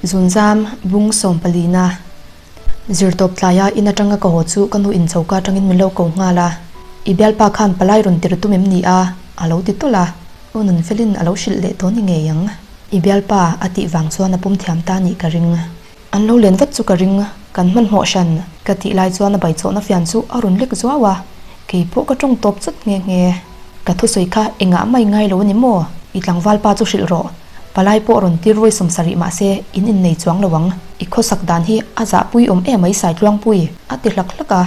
Zunzam bung sawmpalina Zirtawp tlaia in atanga ka haw chu ka nu in choka atangin min lo ko nghal a, I bialpa khan palai rawn tir tum em ni a? a lo ti tawlh a, u Nunfelin a lo hrilh leh tawh ni ngei ang. I bialpa a tih vang chuan a pum thiam ta nih ka ring. An lo len vat chu ka ring, kan hmanhmawh hran ka tih lai chuan a baichawhna fian chu a rawn lek zuau a, kei pawh ka tawng tawp chawt nghe nghe. Ka thusawi kha engah mai ngai lo a ni maw? I tlangval pa chu hrilh rawh. Palai pawh rawn tir vawi 70 mahse in innei chuang lo ang. I khawsak dan hi a zahpui awm em mai Saitluangpui, a ti hlak hlak a.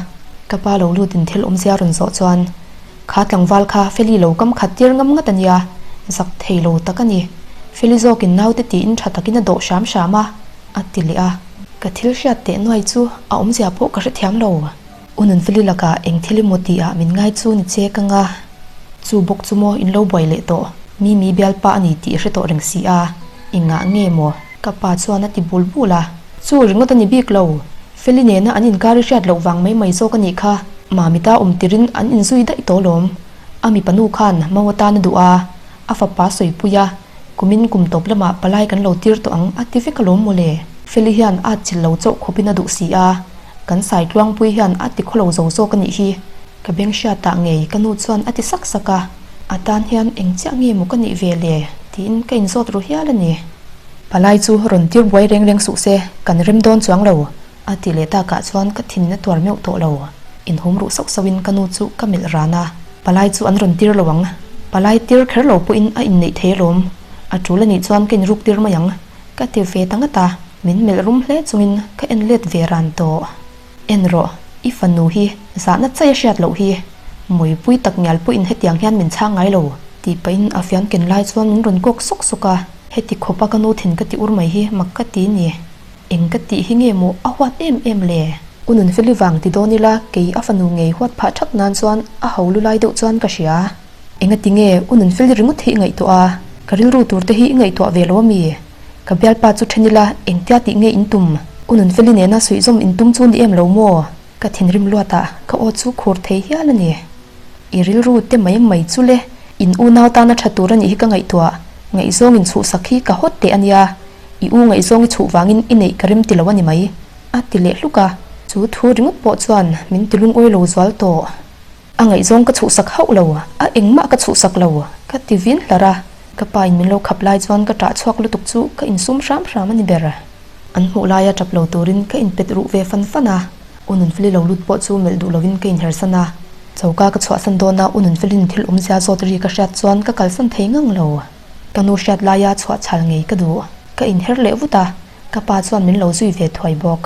Ka pa lo lutin thil awmzia rawn zawh chuan, Kha tlangval kha Feli lo kam khat tir ngam ngat a nia, zak thei lo tak a ni. Feli zawkin naute tiin tha takin a dawh hram hram a, a ti leh a. Ka thil hriat teh nuai chu a awmzia pawh ka hrethiam lo. U Nunfeli lakah eng thil emaw tihah min ngai chu ni che ka nga. Chu bawk chu maw in lo buai leh tawh, mi mi bialpa a ni tih i hre tawh reng si a, engah nge maw? Ka pa chuan a ti bul bul a. Chu ringawt a ni bik lo, Feli nena an inkar i hriat loh vang mai mai zawk a nih kha. Mamita awm tirin an inzui daih tawh lawm. A mipa nu khan mau atan a duh a, a fapa sawipui a, kumin kum tawp lamah palai kan lo tir tawh ang a ti vek alawm mawle. Feli hian a atchilh lo chauh khawpin a duh si a, kan sai tluangpui hian a ti khawlo zo zawk a nih hi. Ka beng hriatah ngei ka nu chuan a ti sak sak a, a tan hian eng chiah nge maw ka nih ve le tiin ka inzawt ru hial a ni. Palai chu rawn tir buai reng reng suh se, kan rem dawn chuang lo, a ti leh takah chuan ka thin a tuar meuh tawh lo. Inhum ruh sauh sauhin ka nu chu ka melh ran a, palai chu an rawn tir lo ang, palai tir kher lo pawhin a inneih thei alawm, a tul a nih chuan ka inruk tir mai ang, ka ti ve ta ngat a, min melh rum hle chungin ka en let ve ran tawh. En rawh, i fanu hi zahna chai a hriat loh hi, mawipui tak ngial pawhin hetiang hian min chhang ngai lo, tih pahin a fian ken lai chuan min rawn kawk sawk sawk a, heti khawpa ka nu thin ka ti ur mai hi mak ka ti ni. Eng ka tih hi nge maw a huat em em le? U Nunfeli vang ti dawn ila kei a fanu ngei huat phah thak nan chuan a ho lu lai deuh chuan ka hria. Engati nge U Nunfeli ringawt hi i ngaihtuah a, ka rilru tur te hi i ngaihtuah ve lo a mi? Ka bialpa chu then ila engtia tih nge in tum? U Nunfeli nena suihzawm in tum chu ni em lo maw? Ka thinrim luat a, ka aw chu khur thei hial a ni. I rilru te mai mai chu le, in unau tana tha tur a nih hi ka ngaihtuah, ngaihzawng in chhuhsak hi ka hawt teh a nia, i u ngaihzawng i chhuh vangin i neih ka rem ti lo a ni mai, a ti leh hluk a. Chu thu ringawt pawh chuan min ti lungawi lo zual tawh. A ngaihzawng ka chhuhsak hauh lo, a engmah ka chhuhsak lo, ka ti vin hlar a. Ka pa in min lo khap lai chuan ka ṭah chhuak lutuk chu ka insum hram hram a ni ber. An hmuh laia ṭap lo turin ka inpet ruh ve fan fan a, U Nunfeli lo lut pawh chu melh duh lovin ka inhersan a. Choka ka chhuahsan dawn a, U Nunfelin thil awmzia zawt ri ka hriat chuan ka kalsan thei ngang lo. Ka nu hriat laia chhuah chhal ngei ka duh. Ka inher leh vut a, ka pa chuan min lo zui ve thuai bawk.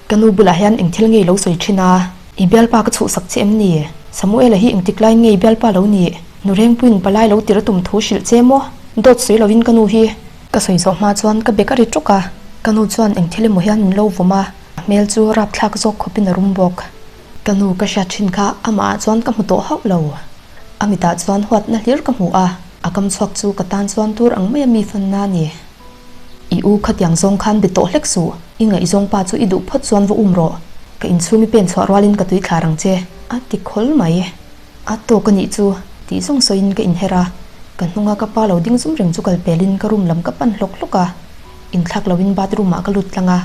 Ka nu bulah hian eng thil ngei lo sawi thin a, i bialpa ka chhuhsak che em ni? Samuela hi engtik laiin nge i bialpa lo nih? Nu Rengpuiin palai lo tir a tum thu hrilh che maw? Dawt sawi lovin ka nu hi. Ka sawi zawh hma chuan ka bek a ri ṭawk a, ka nu chuan eng thil emaw hian min lo vawm a, a hmel chu rapthlak zawk khawpin a rum bawk. Ka nu ka hriat thin kha amah ah chuan ka hmu tawh hauh lo. A mitah chuan huatna hlir ka hmu a, a kam chhuak chu ka tan chuan tur ang maia mi fanna a ni. I u khatiang zawng khan be tawh hlek suh, i ngaihzawng pa chu i duh phawt chuan va um rawh, ka inchhung i pen chhuah rualin ka tui thlar ang che, a ti khawl mai. A tawk a nih chu, tih zawng sawiin ka inher a, ka hnunga ka pa lo ding zum reng chu kal pelin ka room lam ka pan hlawk hlawk a, inthlak loin bathroom ah ka lut tlang a,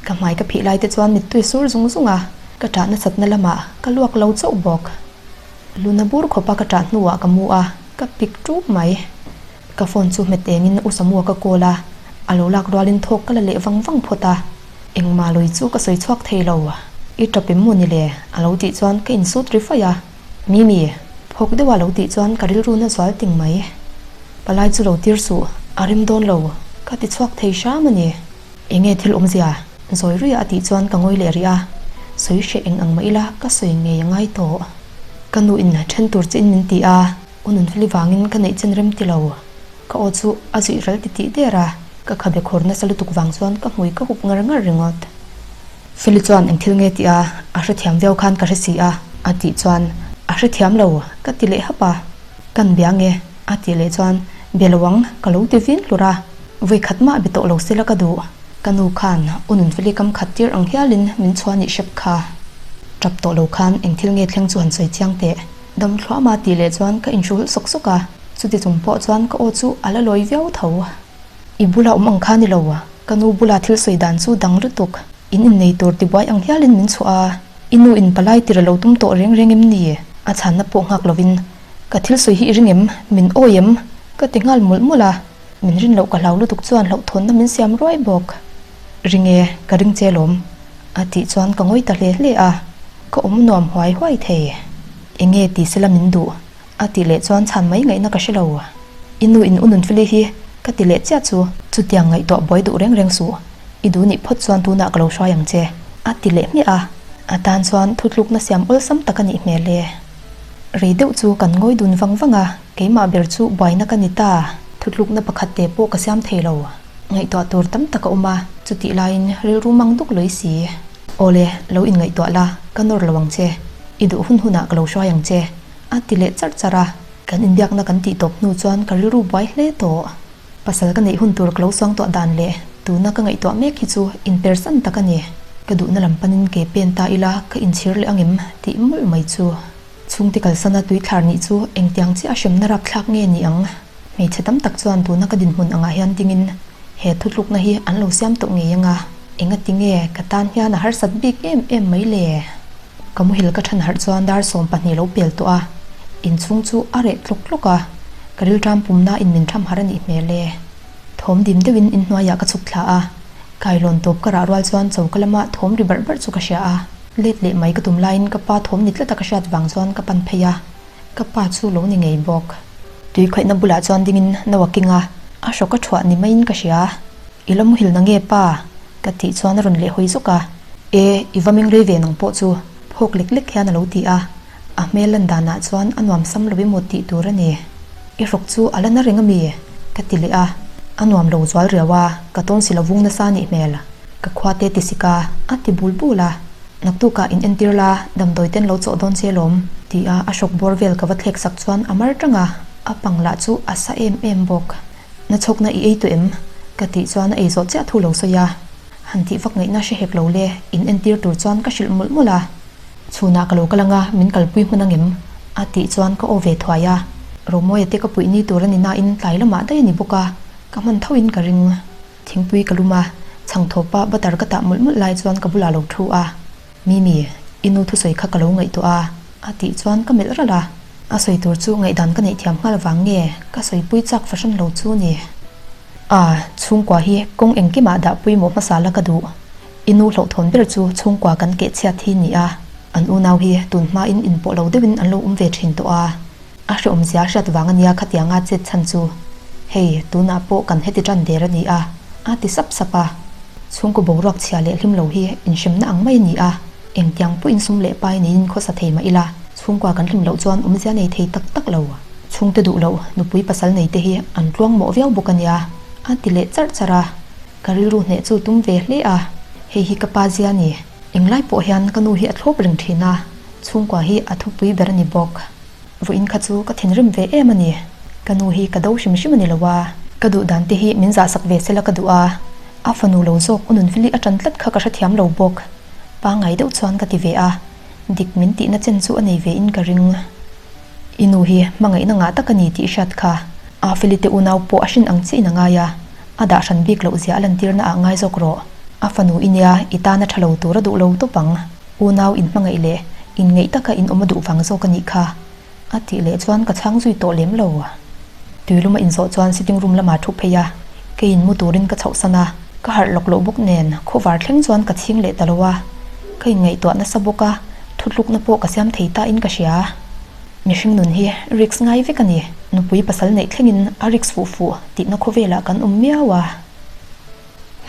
ka hmai ka phih lai te chuan mittui sur zung zung a, ka ṭah nasatna lamah ka luak lo chauh bawk. Luna bur khawpa ka ṭah hnuah ka mu a, ka pik ṭup mai. Ka phone chu hmet engin U Samua ka call a, a lo lak rualin thawk ka la leh vang vang phawt a. Engmah lui chu ka sawi chhuak thei lo, i ṭap em maw ni le? a lo tih chuan ka insut ri faih a. Mimi, phawk deuha lo tih chuan ka rilru na zual ting mai. Palai chu lo tir suh, a rem dawn lo, ka ti chhuak thei hram a ni. Enge thil awmzia? Zawi ruia a tih chuan ka ngawi leh rih a, sawi hreh eng ang mah ila ka sawi ngei a ngai tawh. Ka nu in then tur che in min ti a. U Nunfeli vangin ka neih chen rem ti lo. Ka aw chu a zuih ral ti tih der a, ka khabe khawr nasa lutuk vang chuan ka hmui ka hup ngar ngar ringawt. Feli chuan eng thil nge tih a, a hrethiam viau khan ka hre si a, a tih chuan a hrethiam lo ka ti leh hap a. Kan bia nge? a tih leh chuan bia lo ang ka lo ti vin hlur a, vawi khat mah be tawh lo sela ka duh. Ka nu khan U Nunfeli kam khat tir ang hialin min chhuah nih hrep kha. Tap tawh lo khan eng thil nge thleng chu han sawi chiang teh. Dam thluahma tih leh chuan ka inhru hulh sawk sawk a, chuti chung pawh chuan ka aw chu a la lawi viau tho. I bula awm ang kha ni lo, Ka nu bula thil sawi dan chu dang lutuk. In innei tur tibuai ang hialin min chhuah a, i nu in palai tir a lo tum tawh reng reng em ni? A chhanna pawh nghak lovin, Ka thil sawi hi i ring em? Min awi em? Ka ti nghal mawlh mawlh a, min rin loh ka hlau lutuk chuan hlauhthawnna min siam ruai bawk. Ring e, ka ring che lawm. A tih chuan ka ngawi ta hle hle a, ka awm nuam huai huai thei. Enge ti sela min duh? A tih leh chuan chhan mai ngaihna ka hre lo. I nu in u Nunfeli hi ka ti leh chiah chu. Chutiang ngaihtuah buai duh reng reng suh. I duh nih phawt chuan tunah ka lo hruai ang che. A ti leh hmiah a. A tan chuan thutlukna siam awlsam tak a nih hmel e. Rei deuh chu kan ngawi dun vang vang a, keimah ber chu buaina ka ni ta. Thutlukna pakhat te pawh ka siam thei lo. Ngaihtuah tur tam tak a awm a, chutih laiin rilru mang duk lawih si. Awle, lo inngaihtuah la, ka nawr lo ang che. I duh hun hunah ka lo hruai ang che. A ti leh charh charh a. Kan inbiakna kan tih tawp hnu chuan ka rilru buai hle tawh. Pasal ka neih hun tur ka lo suang tuah dan leh tuna ka ngaihtuah mek hi chu inpersan tak a ni. Ka duhna lam panin ke pen ta ila ka inchhir leh angem tih mawlh mai chu. Chhungte kalsana tuithlar nih chu engtiang chiah a hremna rapthlak nge ni ang? Hmeichhe tam tak chuan tuna ka dinhmun angah hian dingin he thutlukna hi an lo siam tawh ngei anga engati nge ka tan hian a harsat bik em em mai le? Ka muhil ka than harh chuan dar 12 lo pel tawh a, inchhung chu a reh tlawk tlawk a, ka rilṭam pumna in min tham harh a nih hmel e. Thawm dim deuhin inhnuaiah ka chhuk thla a, kailawn tawp ka rah rual chuan choka lama thawm ri barh barh chu ka hria a, let leh mai ka tum laiin ka pa thawm ni tlata ka hriat vang chuan ka pan phei a, ka pa chu lo ni ngei bawk. Tui khawihna bulah chuan dingin no a king a, a hrawk a thuah ni maiin ka hria. I la muhil na nge pa? Ka tih chuan a rawn leh hawi zuk a. E, i va meng rei ve nang pawh chu, phawk lek lek hian a lo ti a. A hmel lan danah chuan a nuam sam lo emaw tih tur a ni. I hrawk chu a la na reng a mi? Ka ti leh a. A nuam lo zual riau a, ka tawn si lo vung nasa nih hmel. Ka khua te ti sik a, a ti bul bul a. Naktukah in entir la, damdawi ten lo chawh dawn che lawm, ti a a hrawk bawr vel ka va thlek sak chuan a mar tang a, a pang lah chu a sa em em bawk. Na chhawkna i ei tawh em? Ka tih chuan a ei zawh chiah thu lo sawi a. Han tih vak ngaihna hre hek lo le, in entir tur chuan ka hrilh mawlh mawlh a. Chhunah ka lo kal anga min kalpui hmun angem? A tih chuan ka aw ve thuai a. Romawia te ka puih ni tur a ni nain tlai lamah daih a ni bawk a, ka hman thoin ka ring. Thingpui ka lum a, chhangthawpa butter ka tah mawlh mawlh lai chuan ka bulah lo thu a. Mimi, i nu thusawi kha ka lo ngaihtuah a, a tih chuan ka melh ralh a. A sawi tur chu ngaihdan ka neih thiam nghal vang nge ka sawipui chak fahran lo chu ni. A, chhungkua hi kawng engkimah dah pawimawh hmasa la ka duh. I nu hlauhthawn ber chu chhungkua kan keh chhiat hi ni a, an unau hi tun hmain inpawh lo deuhin an lo awm ve thin tawh a. A hrehawmzia hriat vang a nia khatianga chet chhan chu. Hei, tunah pawh kan heti tan der a ni a, a ti sap sap a. Chhungkaw boruak chhia leh hlim lo hi inhremna ang mai a ni a, engtiang pawhin sum leh pai neiin khawsa thei mah ila, chhungkua kan hlim loh chuan awmzia nei thei tak tak lo. Chhungte duh loh, nupui pasal nei te hi an tluang mawh viau bawk a nia, a ti leh charh charh a. Ka rilru hneh chu tum ve hle a, hei hi ka pa zia a ni. Englai pawh hian ka nu hi a thlawp reng thin a, chhungkua hi a thupui ber a ni bawk. Vawiin kha chu ka thinrim ve em a ni. Ka nu hi ka do hrim hrim a ni lo a. Ka duh dan te hi min zahsak ve sela ka duh a. A fanu lo zawk u Nunfili a ṭan tlat kha ka hrethiam lo bawk. Pangngai deuh chuan ka ti ve a. Dik min tihna chen chu a nei ve in ka ring. I nu hi hmangaihna ngah tak a ni tih hriat kha. A Feli te unau pawh a hrin ang chiah in a ngai a. A dah hran bik loh zia a lantirna ah ngai zawk rawh. A fanu i nia i tana ṭha lo tur a duh lo tawp ang. Unau inhmangaih leh inngeih taka in awm a duh vang zawk a nih kha. A tih leh chuan ka chhang zui tawh lem lo. Tuilum a inzawh chuan sitting room lamah thu phei a, keiin mu turin ka chhohsan a, ka harh lawk loh bawk nen khawvar thleng chuan ka chhing leh ta lo a, ka inngaihtuah nasa bawk a, thutlukna pawh ka siam thei ta in ka hria. Mihring nun hi risk ngai vek a ni, nupui pasal neih thlengin a risk fuh fuh tihna khawvelah kan awm miau a.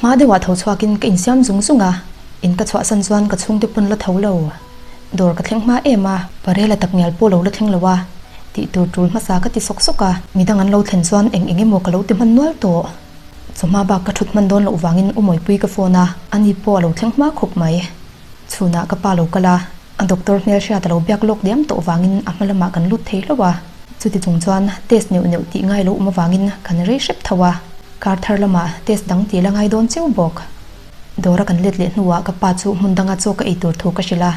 Hma deuhah tho chhuakin ka insiam zung zung a, in ka chhuahsan chuan ka chhungte pawn la tho lo. Dawr ka thleng hma em a, Parela takngial pawh lo la thleng lo a, tih tur tul hmasa ka ti sawk sawk a, midang an lo thlen chuan eng eng emaw ka lo ti hman nual tawh. Chawhma bak ka thut hman dawn loh vangin u Mawipui ka phone a, ani pawh a lo thleng hma khawp mai. Chhunah ka pa lo kal a, a doctor hmel hriat a lo biak lawk diam tawh vangin a hma lamah kan lut thei hlauh a. Chuti chung chuan test neuh neuh tih ngai lo awm avangin kan rei hrep tho a, kar thar lamah test dang tih la ngai dawn cheu bawk. Dawra kan let leh hnuah ka pa chu hmun danga chaw ka ei tur thu ka hrilh a,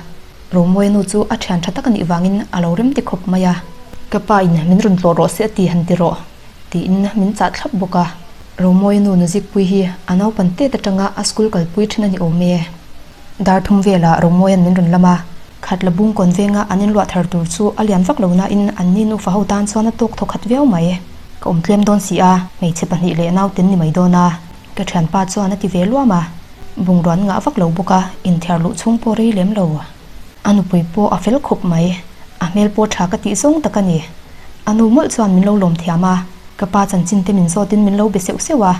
Romawia nu chu a thian tha tak a nih vangin a lo rem ti khawp mai a. Ka pa in min rawn tlawh rawh se a ti han ti rawh tiin min chah thlap bawk a. Romawia nu Nuzikpui hi a naupan tet atanga a school kalpui thin a ni awm e. Dar thum velah Romawia'n min rawn lam a, khat la bung kawn venga an inluah thar tur chu a lian vak lo nain an ni nufa ho tan chuan a tawk thaw khat viau mai. Ka awm tlem dawn si a, hmeichhe pahnih leh nauten ni mai dawn a, ka thianpa chuan a ti ve luam a. Bungrua an ngah vak lo bawk a, inthiar luh chhung pawh rei lem lo. A nupui pawh a fel khawp mai, a hmel pawh tha ka tih zawng tak a ni. A nu mawlh chuan min lo lawm thiam a, ka pa chanchin te min zawtin min lo be seuh seuh a,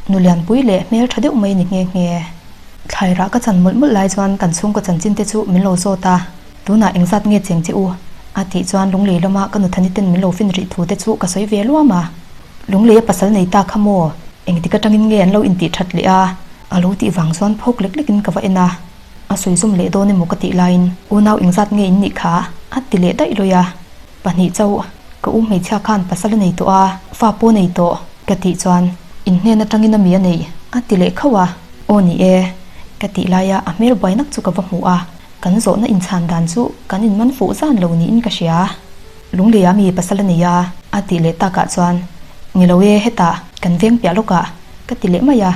nu lianpui leh hmel tha deuh mai a ni nghe nghe. Thlairah ka chan mawlh mawlh lai chuan kan chhungkaw chanchin te chu min lo zawt a, tunah engzat nge cheng che u? A tih chuan Lunglei lama ka nuthani ten min lo fin rih thu te chu ka sawi ve luam a. Lungleia pasal nei ta kha maw? Engtik atangin nge an lo intih that leh a? A lo tih vang chuan phawk lek lekin ka va en a. A sawi zawm leh dawn emaw ka tih laiin unau engzat nge in nih kha? A ti leh daih lawi a. Pahnih chauh, ka u hmeichhia khan pasal a nei tawh a, fa pawh a nei tawh ka tih chuan in hnen atangin a mi a neih a ti leh khauh a. Aw ni e, ka tih laia a hmel buai nak chu ka va hmu a, kan zawhna inchhan dan chu kan inman fuh zan lo niin ka hria. Lungleia mi pasal a nei a, a tih leh takah chuan, Ni lo e, hetah, kan veng piah lawkah, ka ti leh mai a.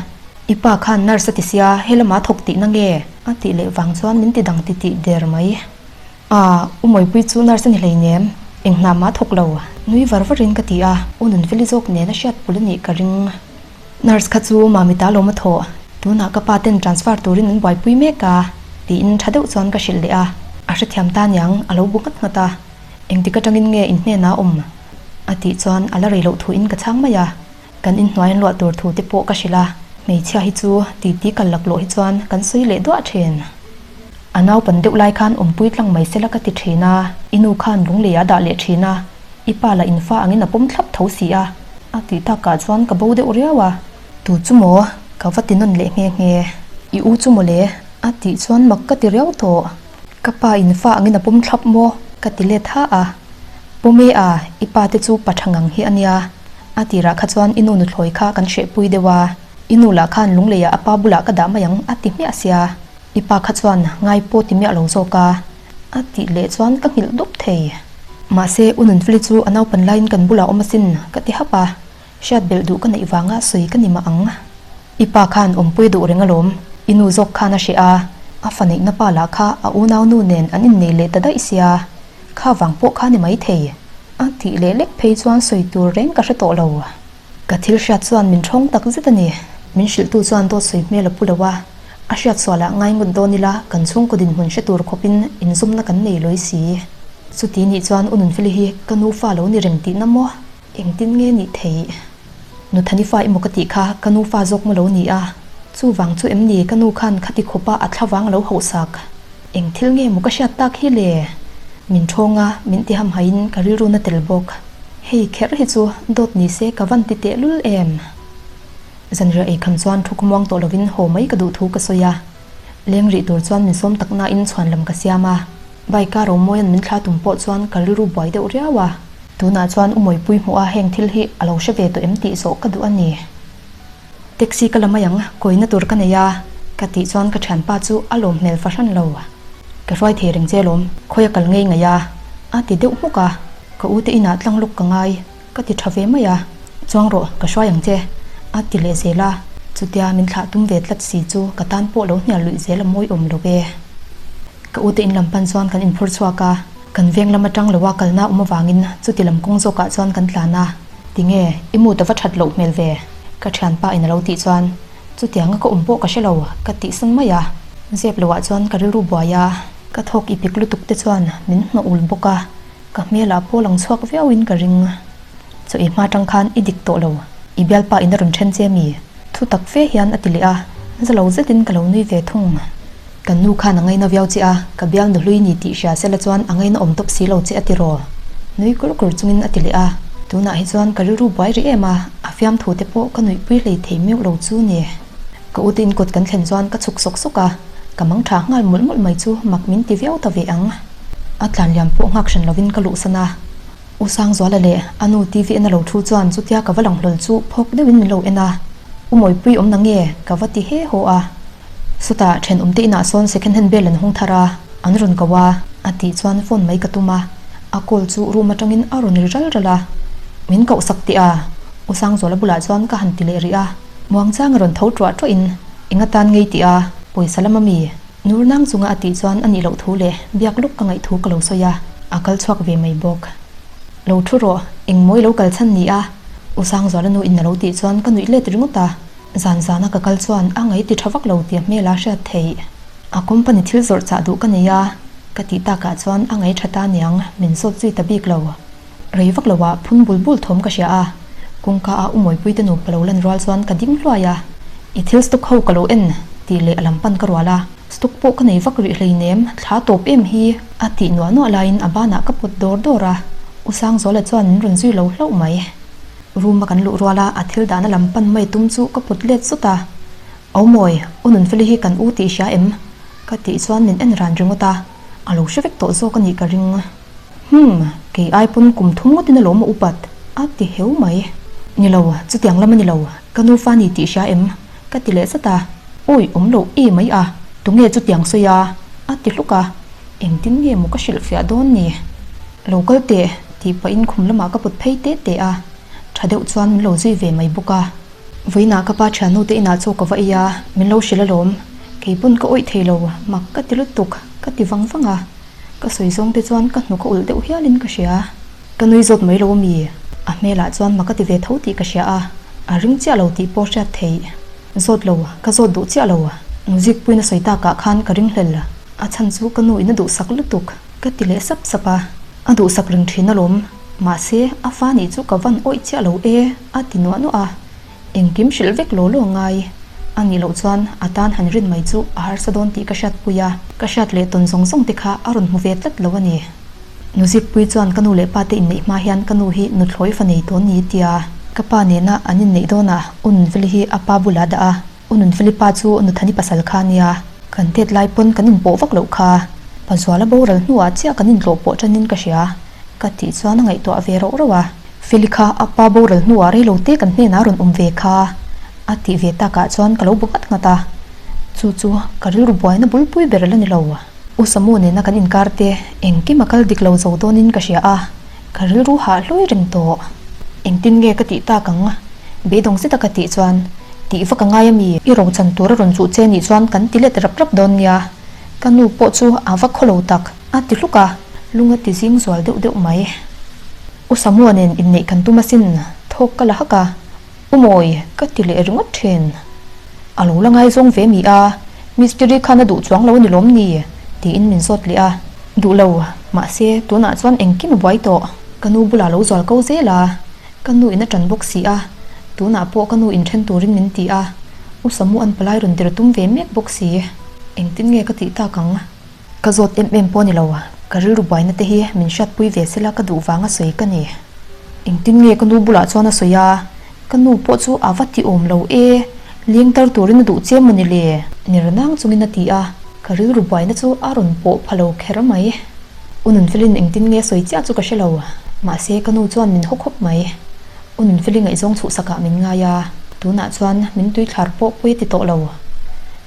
I pa khan nurse a ti sia, he lamah thawk tihna nge? a tih leh vang chuan min ti dang titih der mai. A, U Mawipui chu nurse a ni hleinem, eng hna mah thawk lo, nui var varin ka ti a, U Nunfeli zawk nen a hriat pul a nih ka ring. Nurse kha chu Mami ta lawm a thawh, tunah ka pa ten transfer turin an buaipui mek a, tiin tha deuh chuan ka hrilh leh a, a hrethiam ta niang a lo bu nghat nghat a, engtik atangin nge in hnenah a awm? a tih chuan a la rei loh thuin ka chhang mai a, kan inhnuai an luah tur thu te pawh ka hrilh a, hmeichhia hi chu titi kal laklawh hi chuan kan sawi leh duah thin. A naupan deuh lai khan awmpui tlang mai sela ka ti thin a, i nu khan lunglei a dah leh thin a, I pa lah in fa angin a pawm thlap tho si a, a tih takah chuan ka bo deuh riau a. Tu chu maw? Ka va ti nawn leh nghe nghe. I u chu maw le? A tih chuan mak ka ti riau tawh. Ka pa in fa angin a pawm thlap maw? Ka ti let ha a. Pawm e a, i pa te chu pa tha ngang hi a nia. A tirah kha chuan i nu nuthlawi kha kan hrehpui deuh a. I nu lah khan lungleiah a pa bulah ka dah mai ang a ti hmiah sia. I pa kha chuan ngai pawh ti miah lo zawk a. A tih leh chuan ka nghilh dup thei. Mahse, U Nunfeli chu a naupan laiin kan bulah awm asin, ka ti hap a. Hriat belh duh ka neih vanga sawi ka ni mah ang. I pa khan awmpui duh reng alawm, i nu zawk khan a hreh a, a fa neihna pa lah kha a unau nu nen an innei leh ta daih sia, kha vang pawh kha ni maithei. A tih leh lek phei chuan sawi tur reng ka hre tawh lo. Ka thil hriat chuan min thawng tak zet a ni. Min hrilhtu chuan dawt sawi hmel a pu lo a, a hriat sualah ngai ngawt dawn ila kan chhungkaw dinhmun hre tur khawpin inzawmna kan nei lawi si. Chuti nih chuan U Nunfeli hi ka nu fa lo ni reng tihna maw? Engtin nge nih theih? Nuthani fa emaw ka tih kha ka nu fa zawk maw lo ni a? Chuvang chu em ni ka nu khan khati khawpa a thlavang a lo hauhsak? Eng thil nge maw ka hriat tak hi le? Min thawng a, min ti hamhaiin ka rilru na tel bawk. Hei kher hi chu dawt ni se ka van ti teh lul em? Zanriah ei kham chuan thu khawmuang tawh lovin haw mai ka duh thu ka sawi a. Leng rih tur chuan min sawm tak nain chhuan lam ka siam a. Bike a Romawia'n min thla tum pawh chuan ka rilru buai deuh riau a. Tunah chuan u Mawipui hmuh a heng thil hi a lo hre ve tawh em tih zawh ka duh a ni. Taxi ka la mai ang, kawina tur ka nei a, ka tih chuan ka thianpa chu a lawm hmel fahran lo. Ka hruai thei reng che lawm, khawi a kal ngei ngaih a, a ti deuh hmuk a. Ka u te inah tlang lawk ka ngai, ka ti tha ve mai a. Chuang rawh, ka hruai ang che, a ti leh zel a. Chutia min thlah tum ve tlat si chu ka tan pawh lo hnial luih zel a mawi awm lo e. Ka u te in lam pan chuan kan inphur chhuak a, kan veng lam atang loa kalna awm avangin chuti lam kawng zawkah chuan kan tlan a. Tinge, i mood a va that loh hmel ve? Ka thianpa in a lo tih chuan, Chutianga ka awm pawh ka hre lo, ka tihsan mai a. Zep loah chuan ka rilru buai a, ka thawk i pik lutuk te chuan min hnawh ul bawk a, ka hmelah pawh lang chhuak viauin ka ring. Chaw i hma tang khan i dik tawh lo, i bialpa in a rawn then che mi? Thu tak fe hian a ti leh a, za lo zetin ka lo nui ve thung. Kan nu khan a ngaina viau che a, ka bial nu hlui ni tih hria sela chuan a ngaina awm tawp si lo che a ti raw. Nui kur kur chungin a ti leh a, tunah hi chuan ka rilru buai rih em a, a fiamthu te pawh ka nuihpui hlei thei meuh lo chu ni. Ka ute in kawt kan thlen chuan ka chhuk sawk sawk a, ka mang tha nghal mawlh mawlh mai chu mak min ti viau ta ve ang. A tlan liam pawh nghak hran lovin ka luhsan a. U Sangzuala leh a nu TV en a lo thu chuan chutia ka va lang hlawl chu phawk deuhin min lo en a, U Mawipui awm na nge? ka va ti he haw a. Chutah thenawmte inah sawn second hand bel an hung thar a, an rawn ko a, a tih chuan phone mai ka tum a, a call chu room atangin a rawn ri ral ral a, Min koh sak teh a? U Sangzuala bulah chuan ka han ti leh rih a, muangchang a rawn tho ṭuah ṭuahin, Eng atan ngei tih a, pawisa lam ami? Nur nang chunga a tih chuan a nih loh thu leh biak luk ka ngaih thu ka lo sawi a, a kal chhuak ve mai bawk. Lo thu rawh, eng mawi lo kal chhan ni a? U Sangzuala nu in a lo tih chuan ka nuih let ringawt a, zan zana ka kal chuan a ngaih ti tha vak lo tih a hmel a hriat theih. A company thil zawrh chah duh ka nei a, ka tih takah chuan a ngaih tha ta niang min zawt zui ta bik lo. Rei vak loah phun bul bul thawm ka hria a, kawngka a Umawipuii te nupa lo lan rual chuan ka ding hluai a, I thil stock ho ka lo en tih leh a lam pan ka rual a, stock pawh ka nei vak rih hleinem, thla tawp em hi a tih nuah nuah laiin a banah ka pawt dawr dawr a, U Sangzuala chuan min rawn zui lo hlauh mai. Room a kan luh rual a, a thil dahna lam pan mai tum chu ka pawt let zut a, Aumawi, U Nunfeli hi kan u tih hria em? ka tih chuan min en ran ringawt a, a lo hre vek tawh zawk a nih ka ring. Hum, kei ai pawn kum thum ngawtin alawm a upat, a ti heu mai. Ni lo, chutiang lam a ni lo, ka nu fa ni tih hria em? Ka ti leh zat a, awi awm loh e mai a, tunge chutiang sawi a? A ti hluk a, engtin nge maw ka hrilhfiah dawn ni? Lo kal teh, tih pahin khum lamah ka put phei teh teh a, tha deuh chuan min lo zui ve mai bawk a. Vawiinah ka pa thiannu te inah chaw ka va ei a, min lo hrilh alawm, kei pawn ka awih thei lo, mak ka ti lutuk, ka ti vang vang a. Ka sawi zawng te chuan ka hnuk a ulh deuh hialin ka hria. Ka nui zawt mai lo ami? A hmelah chuan mak a ti ve tho tih ka hria a, a ring chiah lo tih pawh hriat theih. Zawt lo, ka zawt duh chiah lo. Music puiin a sawi takah khan ka ring hlel. A chhan chu ka nu in a duhsak lutuk. Ka ti leh sap sap a, a duhsak reng thin alawm. Mahse, a fa nih chu ka van awih chiah lo e, a ti nuah nuah a. Engkim hrilh vek law law ngai a nih loh chuan a tan han rin mai chu a harsa dawn tih ka hriatpui a, ka hriat leh tawn zawng zawng te kha a rawn hmu ve tlat lo a ni. Nuzikpui chuan ka nu leh pa te inneih hma hian ka nu hi nuthlawi fa nei tawn ni tia ka pa nena an inneih dawnah U Nunfeli hi a pa bulah dah a, U Nunfeli pa chu Nuthani pasal kha a nia, kan tet lai pawn kan inpawh vak loh kha. Pazuala boral hnuah chiah kan intlawh pawh tanin ka hria, ka tih chuan a ngaihtuah ve rauh rauh a. Feli kha a pa boral hnuah reilo te kan hnenah a rawn awm ve kha a tih ve takah chuan ka lo bu nghat nghat a, chu chu ka rilru buaina bulpui ber la ni lo. U Samu nena kan inkar te engkim a kal dik lo zo dawnin ka hria a, ka rilru hah hlui reng tawh. Engtin nge ka tih tak ang? Beidawng zeta ka tih chuan, Tih vak a ngai a mi? I rochan tur a rawn chuh che nih chuan kan ti let rap rap dawn nia. Ka nu pawh chu a va khaw lo tak. A ti hluk a, lung a ti zing zual deuh deuh mai. U Samua nen inneih kan tum asin, thawk ka la hak a, U Mawi, ka ti leh ringawt thin. A lo la ngaizawng ve mi a, Mistiri khan a duh chuang lo a ni lawm ni? tiin min zawt leh a. Duh lo, mahse tunah chuan engkim a buai tawh. Ka nu bulah lo zual ko zel a, ka nu in a ṭan bawk si a, tunah pawh ka nu inṭhen turin min ti a, U Samu an palai rawn tir tum ve mek bawk si. Engtin nge ka tih tak ang? Ka zawt em em pawh ni lo, ka rilru buaina te hi min hriatpui ve sela ka duh vanga sawi ka ni. Engtin nge ka nu bulah chuan a sawi a, ka nu pawh chu a va ti awm lo e, leng tar turin a duh che maw ni le? Ner nang chungin a ti a, ka rilru buaina chu a rawn pawh pha lo kher mai. U Nunfelin engtin nge sawi chiah chu ka hre lo, mahse ka nu chuan min haw khawp mai. U Nunfeli ngaihzawng chhuhsakah min ngai a, tunah chuan min tuithlar pawh pawi a ti tawh lo.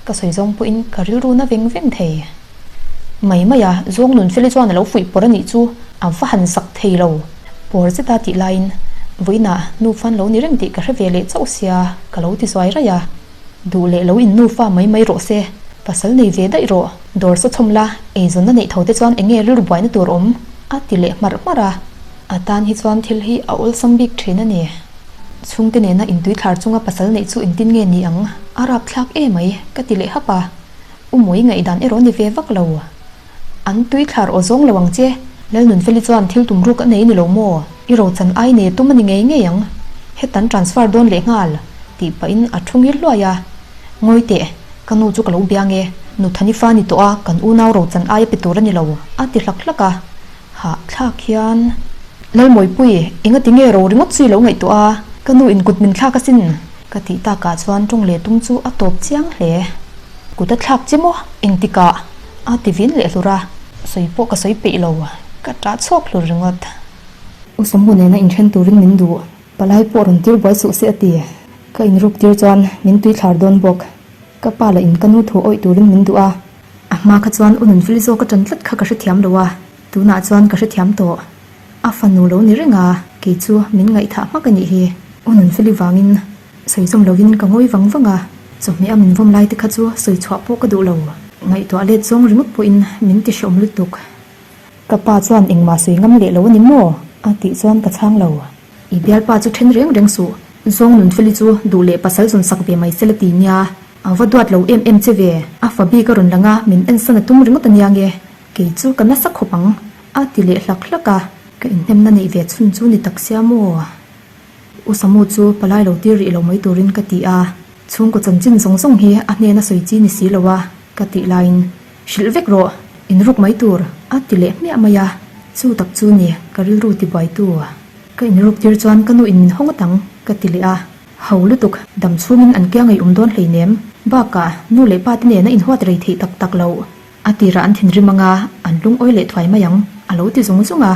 Ka sawi zawng pawhin ka rilru na veng veng thei. Mai mai a, zawng Nunfeli chuan a lo fuih pawr a nih chu a va han zak thei lo. Pawr zeta tih laiin vawiinah nufan lo ni reng tih ka hre ve leh chauh sia ka lo ti zuai raih a. Duh leh lo in nufa mai mai rawh se, pasal nei ve daih rawh, dawr saw chhawm la, eizawnna neih tho te chuan eng nge rilru buaina tur awm? a ti leh hmarh hmarh a. A tan hi chuan thil hi a awlsam bik thin a ni. Chhungte nena intui thlar chunga pasal neih chu engtin nge ni ang? A rapthlak e mai, ka ti leh hap a. U Mawi ngaihdan erawh ni ve vak lo. An tui thlar aw zawng lo ang che. Lalnunfeli chuan thil tum ruk a nei ni lo maw? I rochan ai nei tum a ni ngei ngei ang. Hetan transfer dawn leh nghal, tih pahin a thu ngil hluai a. Ngawi teh, ka nu chu ka lo bia nge. Nuthani fa ni tawh a, kan unau rochan ai a pe tur a ni lo, a ti hlak hlak a. Hah thlak hian Lalmawipui, engati nge ro ringawt chu i lo ngaihtuah a, ka nu in kut min thlak asin ka tih takah chuan tawng leh tum chu a tawp chiang hle. Kut a thlak che maw? Engtikah? A ti vin leh hlur a, sawi pawh ka sawi peih lo, ka ṭah chhuak hlur ringawt. U Sawmhu nena inṭhen turin min duh, palai pawh rawn tir buai suh se a ti. Ka inruk tir chuan min tui thlar dawn bawk. Ka pa lah in ka nu thu awih turin min duh a. A hma kha chuan u Nunfeli zawk a ṭan tlat kha ka hrethiam lo a, tunah chuan ka hrethiam tawh. A fanu lo ni reng a, kei chu min ngaihthah hmak a nih hi. U Nunfeli vangin sawi zawm lovin ka ngawi vang vang a, chawhmeh a min vawm lai te kha chu sawi chhuah pawh ka duh lo. Ngaihtuah let zawng ringawt pawhin min ti hreawm lutuk. Ka pa chuan engmah sawi ngam leh lo a ni maw? a tih chuan ka chhang lo. I bialpa chu then reng reng suh, zawng Nunfeli chu duh leh pasal zawn sak ve mai sela ti nia, a va duat lo em em che ve, a fa bik a rawn lang a, min ensan a tum ringawt a nia nge, kei chu ka nasa khawp ang, a ti leh hlak hlak a, ka inhnemna neih ve chhun chu ni tak sia maw? U Samu chu palai lo tir rih lo mai turin ka ti a, chhungkaw chanchin zawng zawng hi a hnena sawi chi ni si lo a, ka tih laiin, Hrilh vek rawh, inruk mai tur, a ti leh hmiah mai a, chu tak chu ni ka rilru ti buaitu. Ka inruk tir chuan ka nu in min haw ngawt ang, ka ti leh a. Ho lutuk, dam chhungin an kia ngei awm dawn hleinem, bakah nu leh pa te nena inhuat rei theih tak tak loh. A tirah an thinrim anga an lungawi leh thuai mai ang, a lo ti zung zung a.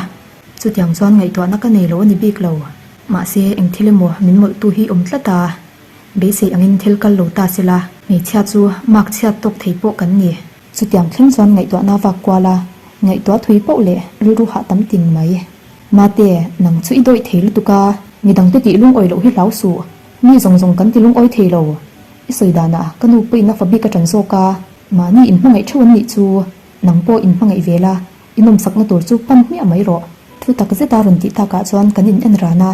Chutiang chuan ngaihtuahna ka nei lo a ni bik lo. Mahse, eng thil emaw min mawlhtu hi awm tlat a. Beisei angin thil kal lo ta sela, hmeichhia chu mark chhiat tawk thei pawh kan ni. Chutiang thleng chuan ngaihtuahna vak kual a, ngaihtuah thui poh leh rilru hah tam ting mai. Mate, nang chu i dawih thei lutuk a, midangte tih lungawi loh hi hlau suh. Mi zawng zawng kan ti lungawi thei lo. I sawi danah ka nu pawhin a fa bik a ṭan zawk a, mahni inhmangaih ṭheuh an nih chu. Nang pawh inhmangaih ve la, i nawmsakna tur chu pan hmiah mai rawh. Thu tak zeta rawn tih takah chuan kan in en ran a.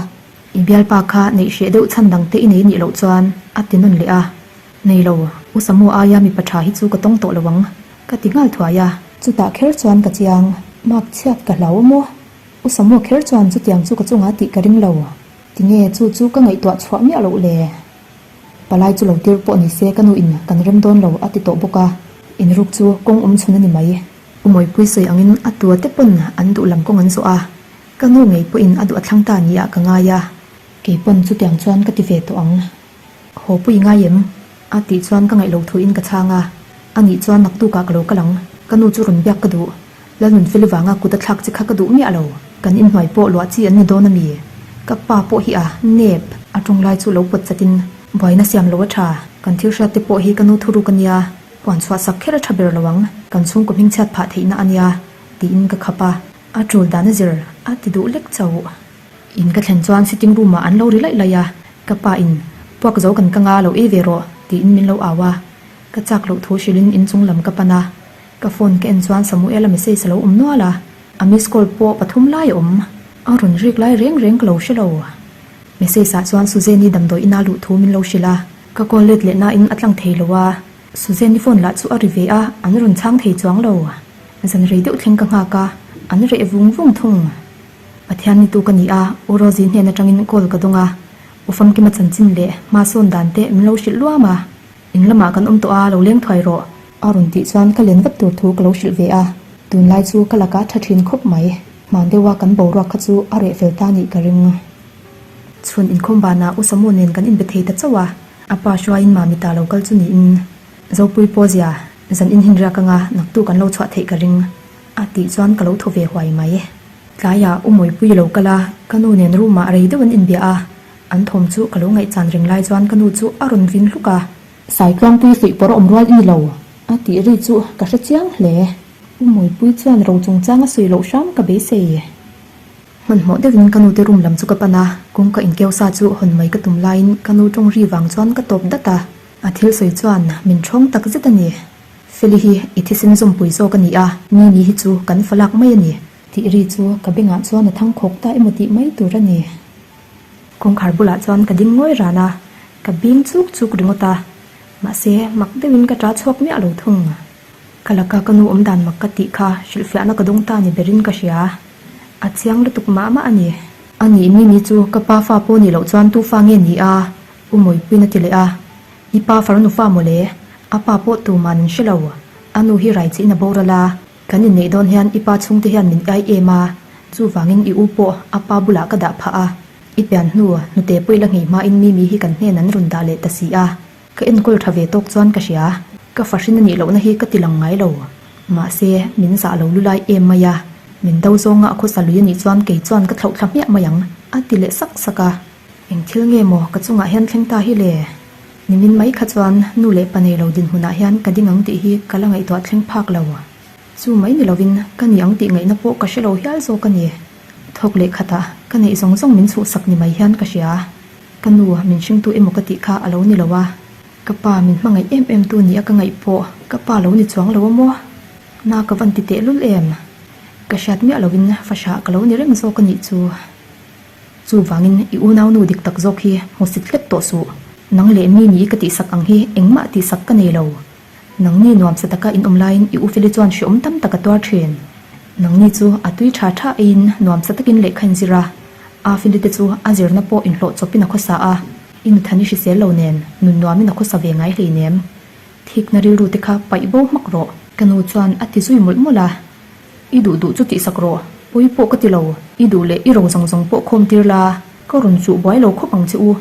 I bialpa kha neih hreh deuh chhan dang te i nei nih loh chuan a ti nawn leh a. Nei lo, U Samu aia mipa tha hi chu ka tawng tawh lo ang, ka ti nghal thuai a. Chutah kher chuan ka chiang, mark chhiat ka hlau a maw? U Samu kher chuan chutiang chu ka chungah tih ka ring lo. Tinge chu chu ka ngaihtuah chhuah miah loh le? Palai chu lo tir pawh ni se ka nu in kan rem dawn lo a ti tawh bawk a, inruk chu kawng awm chhun a ni mai. U Mawipui sawi angin a tua te pawn an duh lam kawng an zawh a, Ka nu ngei pawhin a duh a thlang ta nia ka ngai a, kei pawn chutiang chuan ka ti ve tawh ang. Haw pui ngai em? A tih chuan ka ngaih lo thuin ka chhang a, a nih chuan naktukah ka lo kal ang, ka nu chu rawn biak ka duh. Lalnunfeli vanga kut a thlak che kha ka duh miah lo, kan inhnuai pawh luah chi an ni dawn a mi? Ka pa pawh hi a nep. A tawng lai chu lo pawt chatin buaina siam lo a tha, kan thil hriat te pawh hi ka nu thuruk a nia, puan chhuah sak kher a tha ber lo ang, kan chhungkaw hmingchhiat phah theihna a nia, tiin ka khap a. A tul dan a zir a ti duh lek chauh. In ka thlen chuan sitting room ah an lo ri laih laih a, ka pa in puak zo kan kang a lo ei ve rawh tiin min lo au a, ka chak loh thu hrilh in inchung lam ka pan a, ka phone ka en chuan Samuel a message a lo awm nual a, a miss call pawh pathum lai a awm, a rawn rik lai reng reng ka lo hre lo. Message ah chuan Suzanne-i damdawi ina luh thu min lo hrilh a, ka call let leh nain a tlang thei lo a, Suzanne-i phone lah chu a ri ve a, an rawn chhang thei chuang lo. Zan rei deuh thleng ka nghak a, an reh vung vung thung. Pathian ni tu ka ni a, U Rosie hnen atangin call ka dawng a, U Famkima chanchin leh hma sawn dan te min lo hrilh luam a. In lamah kan awm tawh a, lo leng thuai rawh. A rawn tih chuan ka len vat tur thu ka lo hrilh ve a, tunlai chu ka lakah tha thin khawp mai. Hman deuha kan boruak kha chu a reh fel ta nih ka ring. Chhun inkhawm banah U Samu nen kan inbe thei ta chauh a, a pa hruaiin Mami ta lo kal chu niin Zopui pawh zia zan in hin riak anga naktuk an lo chhuah theih ka ring a tih chuan ka lo thaw ve huai mai. Tlaiah U Mawipui lo kal a, ka nu nen room ah rei deuh an inbia a, an thawm chu ka lo ngaihchan reng lai chuan ka nu chu a rawn vin hluk a. Saitluangpui fuih pawr a awm rual i ni lo a tih ri chu ka hre chiang hle. U Mawipui chuan ro chungchang a sawi loh hram ka beisei. Hmanhmawh deuhin ka nute room lam chu ka pan a, kawngka inkeu sa chu hawn mai ka tum laiin ka nu tawng ri vang chuan ka tawp dat a. A thil sawi chuan min ṭhawng tak zet a ni. Feli hi i thisen zawmpui zawk a ni a, ni ni hi chu kan fa lak mai a ni. Tih ri chu ka bengah chuan a thang khawk ta emaw tih mai tur a ni. Kawngkhar bulah chuan ka ding ngawi ran a, ka bing chuk chuk ringawt a. Mahse, mak deuhin ka ṭah chhuak miah lo thung. Ka laka ka nu awm dan mak ka tih kha hrilhfiahna ka dawng ta ni berin ka hria. A chiang lutuk mah mah a ni. A nih ni ni chu ka pa fa pawh nih loh chuan tu fa nge ni a? U Mawipuiin a ti leh a, I pa farnu fa mawle, a pa pawh tuman an hre lo, a nu hi rai chiin a boral a, kan inneih dawn hian i pa chhungte hian min iai em a, chuvangin i u pawh a pa bulah ka dah phah a, i pian hnu hnute pawh i la nghei hmain Mimi hi kan hnen an rawn dah leh ta si a, ka enkawl tha ve tawk chuan ka hria, ka fahrin a nih lohna hi ka ti lang ngai lo, mahse min zah lo lulai em mai a, min do zawnga a khawsa lui a nih chuan kei chuan ka thlauh thla hmiah mai ang, a ti leh sak sak a. Eng thil nge maw ka chungah hian thleng ta hi le? Nimin mai kha chuan nu leh pa nei lo dinhmunah hian ka ding ang tih hi ka la ngaihtuah thleng phak lo. Chu mai ni lovin ka ni ang tih ngaihna pawh ka hre lo hial zawk a ni. Thawk leh khatah ka neih zawng zawng min chhuhsak ni mai hian ka hria. Ka nu min hringtu emaw ka tih kha a lo ni lo a, ka pa min hmangaih em em tu nia ka ngaih pawh ka pa lo ni chuang lo a maw? Na ka van ti tehlul em? Ka hriat miah lovin fahrah ka lo ni reng zawk a nih chu. Chuvangin i unaunu dik tak zawk hi hmusit hlek tawh suh. Nang leh mi ni ka tihsak ang hi engmah tihsak ka nei lo. Nangni nuamsa taka in awm laiin i Ufeli chuan hreawm tam tak a tuar thin. Nangni chu a tui tha tha eiin nuamsa takin lehkha in zir a. Afeli te chu a zirna pawh inhlawh chawpin a khawsa a, i nuthani hrisel lo nen nun nuamin a khawsa ve ngai hleinem. Thikna rilru te kha paih bo hmak rawh. Ka nu chuan a ti zui mawlh mawlh a. I duh duh chu tihsak rawh, pawi pawh ka ti lo, i duh leh i ro zawng zawng pawh khawm tir la, ka rawn chuh buai lo khawp ang che u.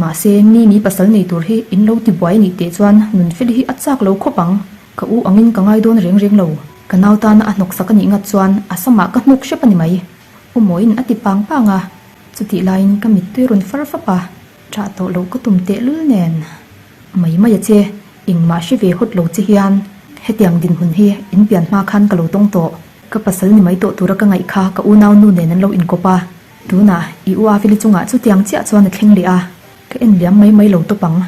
Mahse, mi mi pasal nei tur hi in lo ti buai nih teh chuan Nunfeli hi a chak lo khawp ang, ka u angin ka ngai dawn reng reng lo, ka nau tana a hnawksak a nih ngat chuan a samah ka hnuk hrep a ni mai. U Mawiin a ti pang pang a, chutih laiin ka mittui rawn far fap a, ṭah tawh loh ka tum tehlul nen. Mai mai a che, engmah hre ve hawt lo che hian hetiang dinhmun hi in pian hma khan ka lo tawng tawh. Ka pasal ni mai tawh tura ka ngaih kha ka unau nu nen an lo inkawp a, tunah i u Avili chungah chutiang chiah chuan a thleng leh a, ka en liam mai mai lo tawp ang.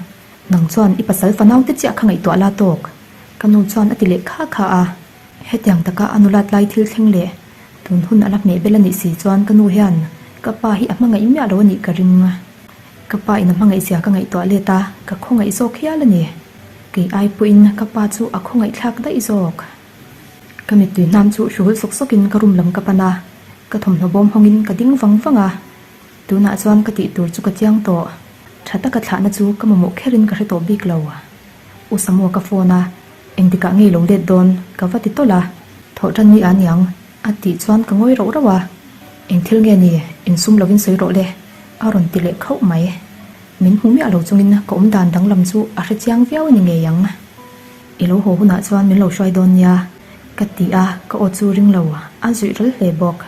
Nang chuan i pasal fanau te chiah kha ngaihtuah la tawk. Ka nu chuan a ti leh kha kha a. Hetiang taka a nulat lai thil thleng leh tun hun a la hmeh bel a nih si chuan ka nu hian ka pa hi a hmangaih miah lo a nih ka ring. Ka pa in a hmangaih zia ka ngaihtuah let a, ka khawngaih zawk hial a ni. Kei ai pawhin ka pa chu a khawngaih thlak daih zawk. Ka mittui hnam chu hruhul sawk sawkin ka room lam ka pan a, ka thawmhnaw bawm hawngin ka ding vang vang a. Tunah chuan ka tih tur chu ka chiang tawh. Tha taka thlahna chu ka mamawh kherin ka hre tawh bik lo. U Samuel ka phone a, engtikah ngei lo let dawn ka va ti tawlh a, thawh tan ni a niang a tih chuan ka ngawi rauh rauh a, eng thil nge ni insum lovin sawi rawh le a rawn ti leh khauh mai. Min hmu miah lo chungin ka awm dan danglam chu a hre chiang viau a ni ngei ang. I lo haw hunah chuan min lo hruai dawn nia ka ti a, ka aw chu ring lo a zuih ral hle bawk.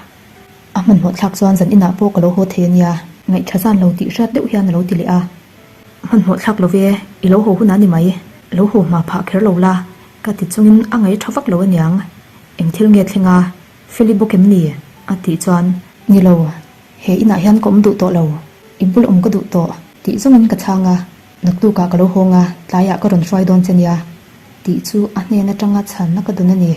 A hmanhmawh thlak chuan zan inah pawh ka lo haw thei a nia, ngaihṭha zan lo tih hriat deuh hian a lo ti leh a. Hmanhmawh thlak lo ve, i lo haw hunah ni mai, lo haw hma phah kher lo la, ka ti chungin a ngaih tha vak lo aniang. Eng thil nge thleng a, Feli bawk em ni? a tih chuan. Ni lo, he inah hian ka awm duh tawh lo, i bul awm ka duh tawh, tih zawngin ka chhang a, naktukah ka lo hawng a, tlaiah ka rawn hruai dawn che nia, tih chu a hnen atanga chhanna ka dawn a ni.